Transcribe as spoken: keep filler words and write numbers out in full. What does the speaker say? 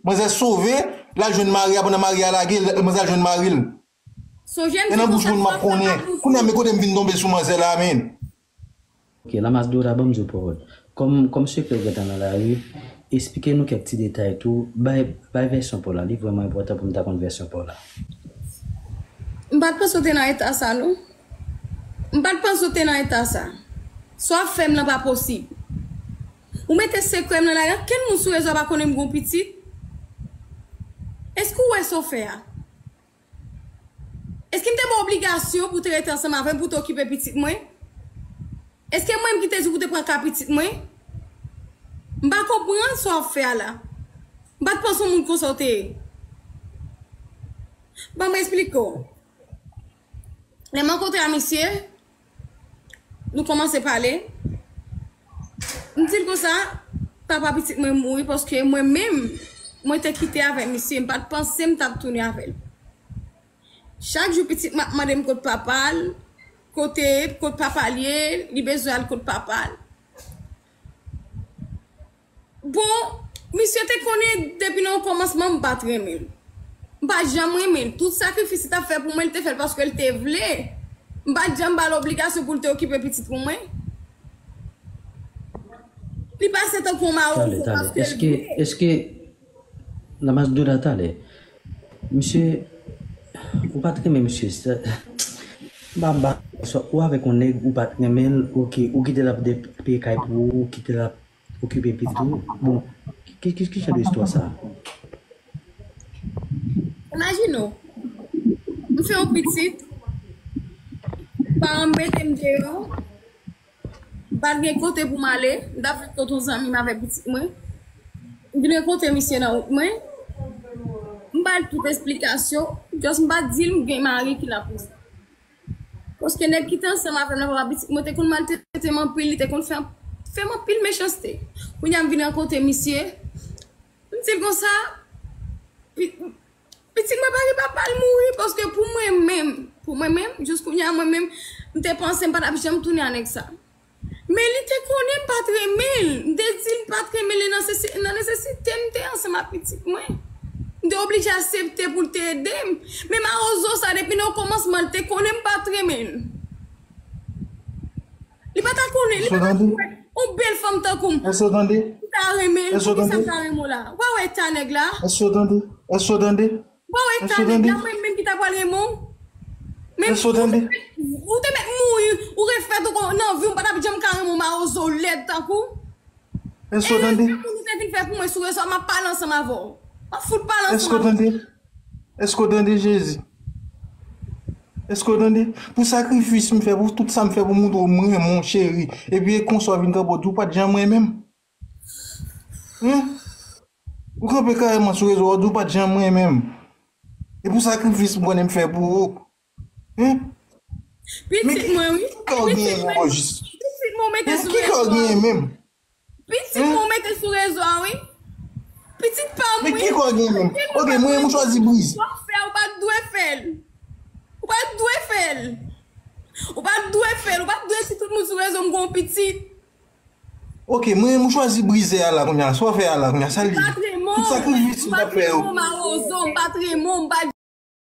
Manzè sove, l al jwenn mari a, pandan mari a lage, manzè al jwenn mari l. E nan bouch moun m ap konnen. Kounye a, men kote m vin tonbe sou manzè la, men. Ok, Lamas Doda, ban m di w pawòl. Kòm, kòm sekrè w gentan nan lari, esplike nou kèk ti detay tou. Bay, bay vèsyon pa w la. Li vrèman enpòtan pou m ta konn vèsyon pa w la. M pa t panse w te nan eta sa, non. M pa t panse w te nan eta sa. Sa w ap fè m lan pa posib. Ou mete sekrè m nan lari, ankenn moun sou rezo a pa konnen m gen yon pitit. Èske w wè sa w fè a? Èske m te ba w obligasyon pou w te rete ansanm avè m, pou w te okipe pitit mwen? Èske mwen menm ki te di w pou w te pran ka pitit mwen? M pa konprann sa w ap fè a la. M pa t panse yon moun konsa w te ye. Ban m esplike w. Lè m rankontre a misye, nou kòmanse pale. M di l konsa, papa pitit mwen mouri paske mwen menm, mwen te kite avèk misye, m pa t panse m t ap tounen avè l. Chak jou pitit mwen ap mande m kot papa l, kote, kot papa l ye, li bezwen al kot papa l. Bon, misye te konnen depi nan kòmansman m pa t renmen l. M pa t janm renmen l. Tout sakrifis li t ap fè pou mwen, li te fè l paske l te vle. M pa t janm ba l obligasyon pou l te okipe pitit pou mwen. Li pase tankou yon mawon paske l vle. Èske, èske, Lamas Doda, talè, misye, ou pa t renmen misye, sa, m pa, m pa, ou avèk yon nèg, ou pa t renmen l, ok, ou kite l ap de-, peye kay pou ou, ou kite l ap okipe pitit ou. Bon, ki, ki, ki jan de istwa sa? Imajine w, m fè yon pitit, paran m mete m deyò, m pa t gen kote pou m ale, m t ap viv kot yon zanmi m avèk pitit mwen. M vin rankontre misye nan wout mwen, m ba l tout esplikasyon, just m pa t di l m gen mari ki la pou sa. Paske nèg ki te ansanm avè m nan papa pitit mwen te konn maltrete m anpil, li te konn fè, fè m anpil mechanste. Kounye a m vin rankontre misye, m di l konsa, pi-, pitit mwen pa gen papa l mouri, paske pou mwen menm, pou mwen menm, jis kounye a mwen menm, m te panse m pa t ap janm tounen a nèg sa. Men li te konnen m pa t renmen l. M te di l m pa t renmen l, e nan sesi-, nan nesesite m te ansanm ak pitit mwen. M te oblije aksepte pou l te ede m. Men mawozo sa, depi nan kòmansman, li te konnen m pa t renmen l. Li pa ta konnen, li pa ta konnen. Yon bèl fanm tankou m. Èske w tande? Ou ta renmen l, poukisa m ta renmen w la? Ou pa wè eta nèg la? Èske w tande? Èske w tande? Ou pa wè eta nèg la, mwen menm ki ta pral renmen w? Men èske w tande? Ou te mèt mouri, ou refèt ou nan vi w, m pa t ap janm ka renmen w, mawozo lèd tankou w. Èske w tande? E sa moun ou te vin fè pou mwen sou rezo a, m ap pale ansanm avè w. M ap fout pale ansanm avè w. Èske w tande? Èske w tande, Jezi? Èske w tande? Pou sakrifis m fè, pou tout sa m fè pou montre w m renmen w, cheri. Epi e konsa w vin kanpe w di w pa t janm renmen m. Hen? Ou kanpe kareman sou rezo a, w di w pa t janm renmen m. E pou sakrifis m konnen m fè pou ou. Hen? Pitit mwen, wi. Pitit mwen, pitit mwen w mete sou rezo a. Pitit mwen w mete sou rezo a, wi. Pitit pa m, wi. Men ki kò w gen menm? Ok, mwen menm ou chwazi brize. Sa w fè a, ou pa t dwe fè l. Ou pa t dwe fè l. Ou pa t dwe fè l. Ou pa t dwe di tout moun sou rezo m gen yon pitit. Ok, mwen menm ou chwazi brize a la kounye a. Sa w fè a la kounye a, sa l ye? Tout sakrifis m t ap fè yo. M pa t renmen w, mawozo, m pa t renmen w, m pa t